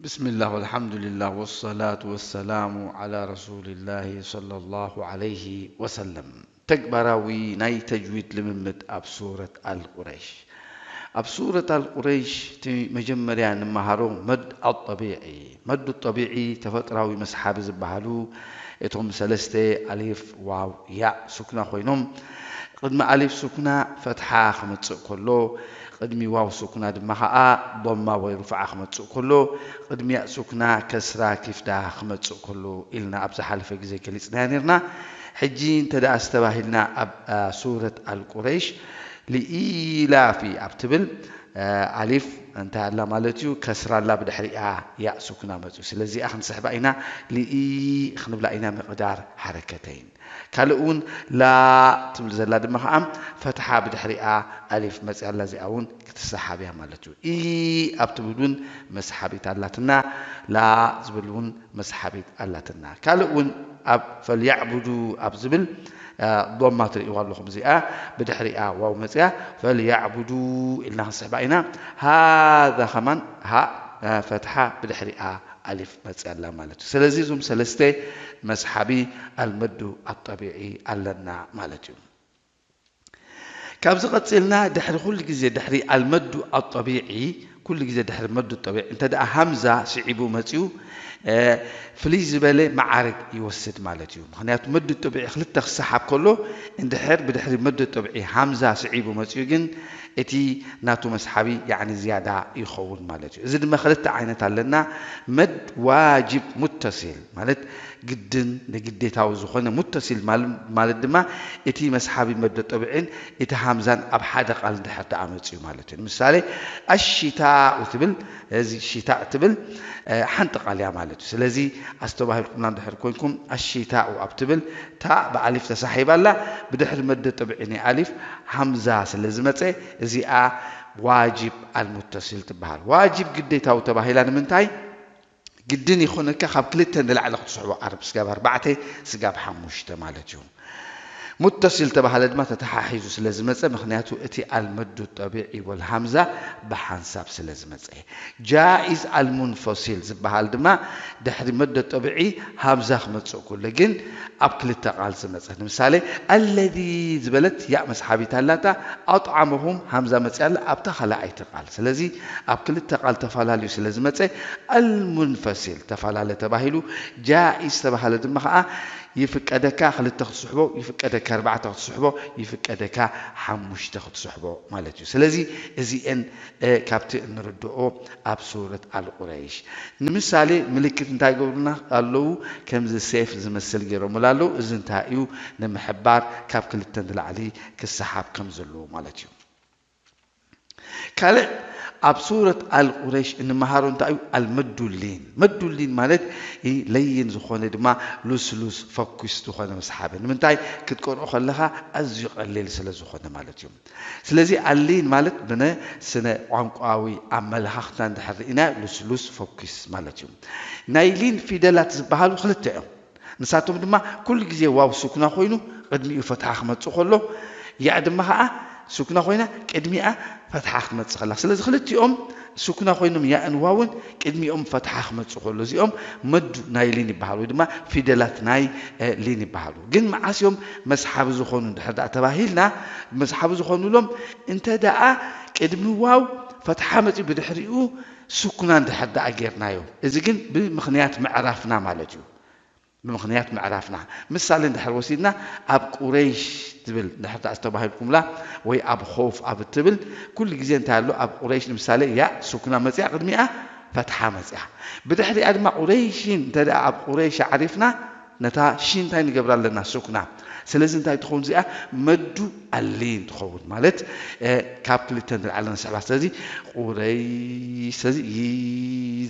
ብስምላህ ወልሓምዱሊላህ ወሰላቱ ወሰላሙ ዓላ ረሱሊላሂ ሰለላሁ ዓለይሂ ወሰለም። ተግባራዊ ናይ ተጅዊድ ልምምድ ኣብ ሱረት ኣልቁረይሽ። ኣብ ሱረት ኣልቁረይሽ እቲ መጀመርያ ንመሃሮ መድ ኣጠቢዒ። መዱ ጠቢዒ ተፈጥራዊ መስሓቢ ዝበሃሉ እቶም ሰለስተ ኣሊፍ፣ ዋው፣ ያእ ሱክና ኮይኖም ቅድሚ ኣሊፍ ሱክና ፈትሓ ክመጽእ ከሎ፣ ቅድሚ ዋው ሱክና ድማ ኸኣ ዶማ ወይ ሩፍዓ ክመጽእ ከሎ፣ ቅድሚ ያእ ሱክና ከስራ ኪፍዳ ክመጽእ ከሎ ኢልና ኣብ ዝሓለፈ ግዜ ገሊጽናዮ ኔርና። ሕጂ እንተ ደኣ ዝተባሂልና ኣብ፣ ኣ፣ ሱረት ኣልቁረይሽ ልኢላፊ ኣብ ትብል፣ ኣ፣ ኣሊፍ እንታይ ኣላ ማለት እዩ? ከስራ ኣላ፣ ብድሕሪኣ ያእ ሱክና መጽኡ። ስለዚ እዚኣ ክንስሕባ ኢና፣ ልኢ ክንብላ ኢና፣ ምቕዳር ሓረከተይን። ካልእ እውን ላ ትብል ዘላ ድማ ኸዓ ፈትሓ ብድሕሪኣ ኣሊፍ መጽያ ኣላ፣ እዚኣ እውን ክትሰሓብ እያ ማለት እዩ። ኢ ኣብ ትብል እውን መስሓቢት ኣላትና፣ ላ ዝብል እውን መስሓቢት ኣላትና። ካልእ እውን ኣብ ፈልያዕቡዱ ኣብ ዝብል፣ አ፣ ዶማ ትርእይዋ ኣለኹም። እዚኣ ብድሕሪኣ ዋው መጽያ፣ ፈልያዕቡዱ ኢልና ክንስሕባ ኢና። ሃዛ ከማን ሃ፣ አ፣ ፈትሓ ብድሕሪኣ ኣሊፍ መጽያ ኣላ ማለት እዩ። ስለዚ እዞም ሰለስተ መስሓቢ ኣልመዱ ኣጠቢዒ ኣለና ማለት እዩ። ካብዚ ቀጺልና ድሕሪ ኩሉ ግዜ ድሕሪ ኣልመዱ ኣጠቢዒ፣ ኩሉ ግዜ ድሕሪ መዱ ጠቢዒ እንተ ደኣ ሃምዛ ስዒቡ መጺኡ፣ እ፣ ፍልይ ዝበለ መዓርግ ይወስድ ማለት እዩ። ምኽንያቱ መዱ ጠቢዒ ክልተ ክሰሓብ ከሎ፣ እንድሕር ብድሕሪ መዱ ጠቢዒ ሃምዛ ስዒቡ መጺኡ ግን፣ እቲ ናቱ መስሓቢ ያዕኒ ዝያዳ ይኸውን ማለት እዩ። እዚ ድማ ክልተ ዓይነት ኣለና። መድ ዋጅብ ሙተሲል ማለት ግድን ንግዴታዊ ዝኾነ፣ ሙተሲል ማል-፣ ማለት ድማ እቲ መስሓቢ መዶ ጠብዕን እቲ ሃምዛን ኣብ ሓደ ቃል እንድሕር ደኣ መጽዩ ማለት እዩ። ንምሳሌ፣ ኣሽታኡ ትብል፣ እዚ ሽታእ ትብል፣ እ፣ ሓንቲ ቃል እያ ማለት እዩ። ስለዚ ኣስተባሂልኩምና እንድሕር ኮይንኩም፣ ኣሽታኡ ኣብ ትብል፣ ታእ ብኣሊፍ ተሳሒባ ኣላ፣ ብድሕሪ መዶ ጠብዒ ናይ ኣሊፍ ሃምዛ ስለ ዝመጸ፣ እዚኣ ዋጅብ ኣልሙተሲል ትበሃል። ዋጅብ ግዴታዊ ተባሂላ ንምንታይ? ግድን ይኹነካ ካብ ክልተ ንላዕሊ ክትስሕቦ፣ ዓርብ ስጋብ ኣርባዕተ፣ ስጋብ ሓሙሽተ ማለት እዩ። ሙተሲል ተባሃለ ድማ ተተሓሒዙ ስለ ዝመጸ፣ ምኽንያቱ እቲ ኣልመዱ ጠቢዒ ወልሃምዛ ብሓንሳብ ስለ ዝመጸ። ጃኢዝ ኣልሙንፈሲል ዝበሃል ድማ ድሕሪ መዶ ጠቢዒ ሃምዛ ክመጽእ ከሎ ግን ኣብ ክልተ ቃል ዝመጸ። ንምሳሌ፣ ኣለዚ ዝበለት ያእ መስሓቢት ኣላታ፣ ኣጥዓመሁም ሃምዛ መጽያ ኣላ ኣብታ ካልኣይቲ ቃል። ስለዚ ኣብ ክልተ ቃል ተፈላለዩ ስለ ዝመጸ፣ ኣልሙንፈሲል ተፈላለ ተባሂሉ። ጃኢዝ ተባሃለ ድማ ኸኣ ይፍቀደካ ክልተ ክትስሕቦ፣ ይፍቀደካ ኣርባዕተ ክትስሕቦ፣ ይፍቀደካ ሓሙሽተ ክትስሕቦ ማለት እዩ። ስለዚ እዚኤን፣ እ፣ ካብቲ እንርድኦ ኣብ ሱረት ኣልቁረይሽ ንምሳሌ ምልክት እንታይ ይገብሩና ኣለዉ? ከምዚ ሴፍ ዝመስል ገይሮምሉ ኣለዉ። እዚ እንታይ እዩ? ንምሕባር ካብ ክልተ ንላዕሊ ክሰሓብ ከም ዘለዎ ማለት እዩ። ካልእ ኣብ ሱረት ኣልቁረይሽ እንመሃሮ እንታይ እዩ? ኣልመዱ ሊን። መዱ ሊን ማለት ይ-፣ ለይን ዝኾነ ድማ ሉስሉስ ፈኩስ ዝኾነ መስሓቢ። ንምንታይ? ክትቀርኦ ከለኻ ኣዝዩ ቀሊል ስለ ዝኾነ ማለት እዩ። ስለዚ ኣሊን ማለት ብነ ስነ ቋንቋዊ ኣመለኻኽታ እንድሕር ርኢና ሉስሉስ ፈኩስ ማለት እዩ። ናይ ሊን ፊደላት ዝበሃሉ ክልተ እዮም። ንሳቶም ድማ ኩሉ ግዜ ዋው ሱክና ኮይኑ ቅድሚኡ ፈትሓ ክመጽእ ከሎ፣ ያእ ድማ ኸዓ ሱክና ኮይና ቅድሚኣ ፈትሓ ክትመጽእ ከላ። ስለዚ ክልቲኦም ሱክና ኮይኖም ያእን ዋውን ቅድሚኦም ፈትሓ ክመጽእ ከሎ፣ እዚኦም መዱ ናይ ሊን ይበሃሉ፣ ወይ ድማ ፊደላት ናይ፣ እ፣ ሊን ይበሃሉ። ግን መዓስ እዮም መስሓቢ ዝኾኑ እንድሕር ደኣ ተባሂልና፣ መስሓቢ ዝኾኑሎም እንተ ደኣ ቅድሚ ዋው ፈትሓ መጺኡ ብድሕሪኡ ሱክና እንድሕር ደኣ ጌርናዮ። እዚ ግን ብምኽንያት ምዕራፍና ማለት እዩ። ብምኽንያት ምዕራፍና። ምሳሌ እንድሕር ወሲድና፣ ኣብ ቁረይሽ ትብል እንድሕር ደኣ ዝተባሂልኩምላ፣ ወይ ኣብ ኸውፍ ኣብ እትብል፣ ኩሉ ግዜ እንታይ ኣሎ? ኣብ ቁረይሽ ንምሳሌ፣ ያእ ሱክና መጽያ፣ ቅድሚኣ ፈትሓ መጽያ። ብድሕሪኣ ድማ ቁረይሽን እንተ ደኣ ኣብ ቁረይሽ ኣዕሪፍና፣ ነታ ሺን እንታይ ንገብራ ኣለና? ሱክና። ስለዚ እንታይ ትኸውን እዚኣ? መዱ ኣሊን ትኸውን። ማለት፣ እ፣ ካብ ክልተ ንላዕሊ ንስሕባ። ስለዚ ቁረይሽ፣ ስለዚ ይ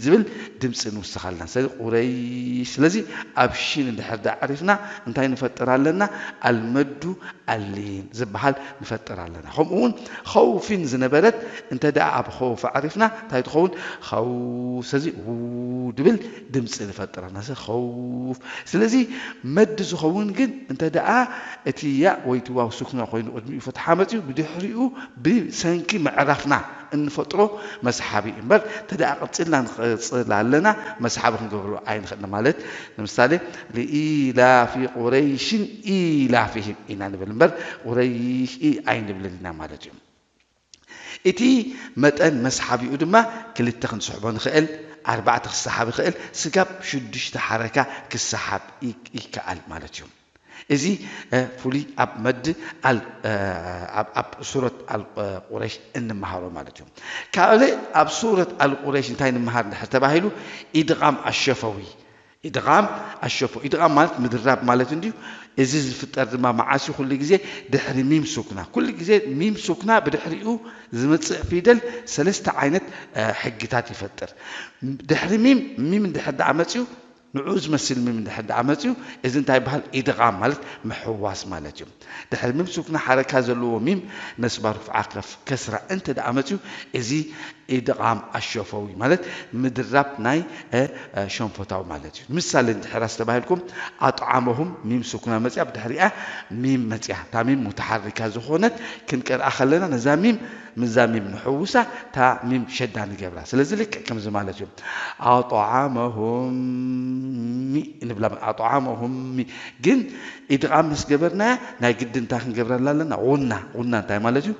ዝብል ድምፂ ንውስኽ ኣለና። ስለዚ ቁረይሽ፣ ስለዚ ኣብ ሺን እንድሕር ደኣ ኣዕሪፍና እንታይ ንፈጥር ኣለና? ኣልመዱ ኣሊን ዝበሃል ንፈጥር ኣለና። ከምኡ እውን ኸውፊን ዝነበረት እንተ ደኣ ኣብ ኸውፍ ኣዕሪፍና እንታይ ትኸውን? ኸውፍ፣ ስለዚ ው ድብል ድምፂ ንፈጥር ኣለና። ስለዚ ኸውፍ። ስለዚ መድ ዝኸውን ግን እንተ ደኣ እቲ ያእ ወይ እቲ ዋው ሱክና ኮይኑ ቅድሚኡ ፈትሓ መፅዩ ብድሕሪኡ ብሰንኪ ምዕራፍና እንፈጥሮ መስሓቢ እዩ እምበር፣ እንተ ደኣ ቀጺልና ንቐጽል ኣለና፣ መስሓቢ ክንገብሮ ኣይንኽእልን። ማለት ንምሳሌ፣ "ለኢላፊ ቁረይሽን ኢላፊሂም" ኢና ንብል እምበር፣ ቁረይሽ ኢ ኣይንብልን ኢና ማለት እዩ። እቲ መጠን መስሓቢኡ ድማ ክልተ ክንስሕቦ ንኽእል፣ ኣርባዕተ ክሰሓብ ይኽእል። ስጋብ ሽዱሽተ ሓረካ ክሰሓብ ይ-፣ ይከኣል ማለት እዩ። እዚ፣ እ፣ ፍሉይ ኣብ መድ ኣል-፣ እ፣ ኣብ፣ ኣብ ሱረት ኣል-፣ እ፣ ቁረይሽ እንመሃሮ ማለት እዩ። ካልእ ኣብ ሱረት ኣል ቁረይሽ እንታይ ንምሃር እንድሕር ተባሂሉ፣ ኢድቓም ኣሸፈዊ። ኢድቓም ኣሸፎ-፣ ኢድቓም ማለት ምድራብ ማለት እንድዩ። እዚ ዝፍጠር ድማ መዓስ እዩ? ኩሉ ግዜ ድሕሪ ሚም ሱክና። ኩሉ ግዜ ሚም ሱክና ብድሕሪኡ ዝመጽእ ፊደል ሰለስተ ዓይነት፣ እ፣ ሕግታት ይፈጥር። ድሕሪ ሚም፣ ሚም እንድሕር ደኣ መጽዩ፣ ንዑ ዝመስል ሚም እንድሕር ደኣ መጽዩ፣ እዚ እንታይ ይበሃል? ኢድቓም ማለት ምሕዋስ ማለት እዩ። ድሕሪ ሚም ሱክና ሓረካ ዘለዎ ሚም ነስባ ሩፍዓ ከፍ-፣ ከስራ እንተ ደኣ መጽዩ፣ እዚ ኢድቓም ኣሸፈዊ ማለት ምድራብ ናይ፣ እ፣ እ፣ ሸንፎታዊ ማለት እዩ። ምሳሌ እንድሕር ኣስተባሂልኩም፣ ኣጥዓመሁም ሚም ሱክና መጽያ፣ ብድሕሪኣ ሚም መጽያ። እታ ሚም ሙተሓሪካ ዝኾነት ክንቀርኣ ከለና፣ ነዛ ሚም ምስዛ ሚም ንሕውሳ፣ እታ ሚም ሸዳ ንገብራ። ስለዚ ልክዕ ከምዚ ማለት እዩ። ኣጥዓመሁም ሚ ንብላ፣ ኣጥዓመሁም ሚ። ግን ኢድቓም ምስ ገበርናያ፣ ናይ ግድን እንታይ ክንገብረላ ኣለና? ጉና። ጉና እንታይ ማለት እዩ?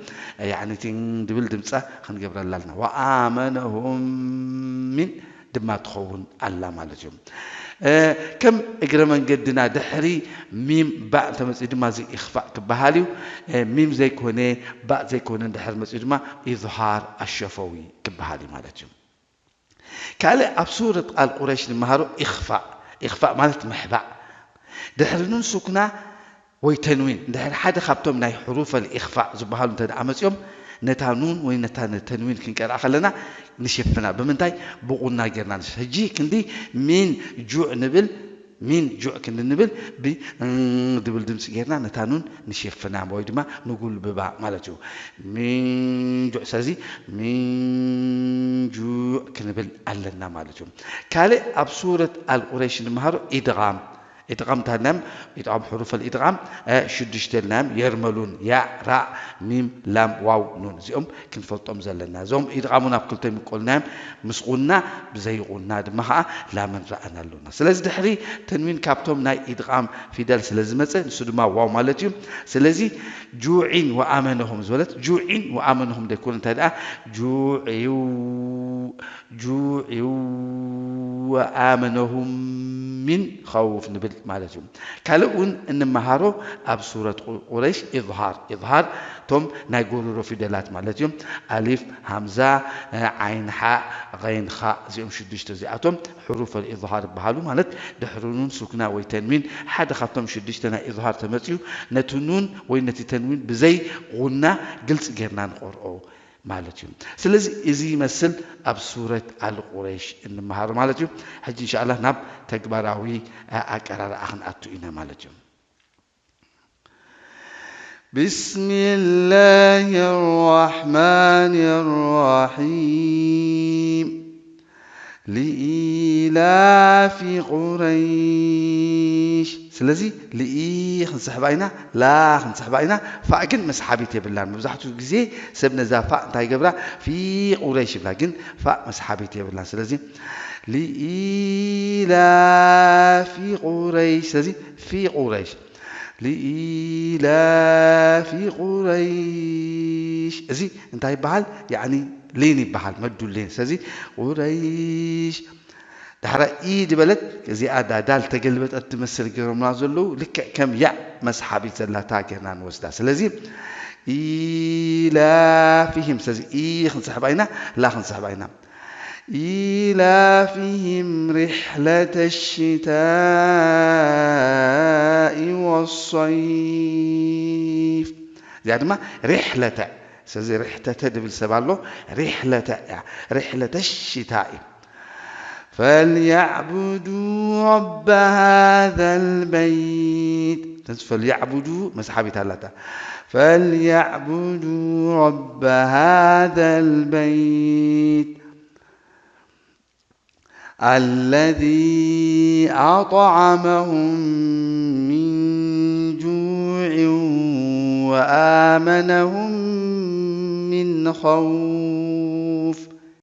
ያዕኒ ቲን ድብል ድምጻ ክንገብረላ ኣለና። ወኣመነሁም ሚን ድማ ትኸውን ኣላ ማለት እዩ። እ፣ ከም እግረ መንገድና ድሕሪ ሚም ባእ እንተመጽኡ ድማ እዚ ኢኽፋእ ክበሃል እዩ። እ፣ ሚም ዘይኮነ፣ ባእ ዘይኮነ እንድሕር መጽኡ ድማ ኢዝሃር ኣሸፈዊ ክበሃል እዩ ማለት እዩ። ካልእ ኣብ ሱረት ኣል ቁረይሽ ንመሃሮ ኢኽፋእ። ኢኽፋእ ማለት ምሕባእ። ድሕሪ ኑን ሱክና ወይ ተንዊን፣ እንድሕር ሓደ ካብቶም ናይ ሕሩፈል ኢኽፋእ ዝበሃሉ እንተ ደኣ መጺኦም፣ ነታ ኑን ወይ ነታ ተንዊን ክንቀርኣ ከለና ንሸፍና። ብምንታይ? ብቑና ጌርና ንሽ-፣ ሕጂ ክንዲ ሚን ጁዕ ንብል፣ ሚን ጁዕ ክንዲ ንብል፣ ብ-፣ እም፣ ድብል ድምጺ ጌርና ነታ ኑን ንሸፍና ወይ ድማ ንጉልብባ ማለት እዩ። ሚን ጁዕ፣ ስለዚ ሚን ጁዕ ክንብል ኣለና ማለት እዩ። ካልእ ኣብ ሱረት ኣል ቁረይሽ ንመሃሮ ኢድጋም። ኢድጋም እንታይ ኢልናዮም? ኢድጋም ሕሩፈል ኢድጋም፣ እ፣ ሽዱሽተ ኢልናዮም። የርመሉን፣ ያእ፣ ራእ፣ ሚም፣ ላም፣ ዋው፣ ኑን። እዚኦም ክንፈልጦም ዘለና። እዞም ኢድጋም እውን ኣብ ክልተ ይምቀሉ ኢልናዮም። ምስ ቁና፣ ብዘይ ቁና ድማ ኸዓ ላምን ራእን ኣሎና። ስለዚ ድሕሪ ተንዊን ካብቶም ናይ ኢድጋም ፊደል ስለ ዝመጸ፣ ንሱ ድማ ዋው ማለት እዩ። ስለዚ ጁዒን ወኣመነሁም ዝበለት፣ ጁዒን ወኣመነሁም ደይኮነ፣ እንታይ ደኣ ጁዒው ጁዕ ወኣመነሁም ሚን ኸውፍ ንብል ማለት እዩ። ካልእ እውን እንመሃሮ ኣብ ሱረት ቁ-፣ ቁረይሽ ኢዝሃር፣ ኢዝሃር እቶም ናይ ጎሮሮ ፊደላት ማለት እዩ። ኣሊፍ፣ ሃምዛ፣ ዓይን፣ ሓእ፣ ገይን፣ ኻእ፣ እዚኦም ሽዱሽተ እዚኣቶም ሕሩፈል ኢዝሃር ይበሃሉ። ማለት ድሕሪ ኑን ሱክና ወይ ተንዊን ሓደ ካብቶም ሽዱሽተ ናይ ኢዝሃር ተመፅዩ፣ ነቲ ኑን ወይ ነቲ ተንዊን ብዘይ ጉና ግልፂ ጌርና ንቐርኦ ማለት እዩ። ስለዚ እዚ ይመስል ኣብ ሱረት ኣል ቁረይሽ እንመሃሮ ማለት እዩ። ሕጂ እንሻኣላህ ናብ ተግባራዊ፣ አ-፣ ኣቀራርዓ ክንኣቱ ኢና ማለት እዩ። بسم الله الرحمن الرحيم. لإيلاف قريش. ስለዚ ልኢ ክንስሕባ ኢና፣ ላ ክንስሕባ ኢና። ፋእ ግን መስሓቢት የብላን። መብዛሕትኡ ግዜ ሰብ ነዛ ፋእ እንታይ ይገብራ? ፊ ቁረይሽ ይብላ። ግን ፋእ መስሓቢት የብላን። ስለዚ ልኢላፊ ቁረይሽ። ስለዚ ፊ ቁረይሽ። ልኢላፊ ቁረይሽ። እዚ እንታይ ይበሃል? ያዕኒ ሊን ይበሃል፣ መዱ ሊን። ስለዚ ቁረይሽ። ዳሕራ ኢ ዝበለት እዚኣ ዳ-፣ ዳል ተገልበጠት ትመስል ገይሮምና ዘለዉ፣ ልክዕ ከም ያእ መስሓቢት ዘላታ ጌርና ንወስዳ። ስለዚ ኢላፊሂም፣ ስለዚ ኢ ክንስሕባ ኢና፣ ላ ክንስሕባ ኢና። ኢላፊሂም ሪሕለተ ሽታኢ ወሰይፍ። እዚኣ ድማ ሪሕለተ፣ ስለዚ ሪሕተተ ድብል ሰብ ኣሎ፣ ሪሕለተ እያ፣ ሪሕለተ ሽታኢ። ፈልያዕቡዱ ረበ ሃዘል በይት። ስለዚ ፈልያዕቡዱ መስሓቢት ኣላታ። ፈልያዕቡዱ ረበ ሃዘል በይት። الذي أطعمهم من جوع وآمنهم من خوف.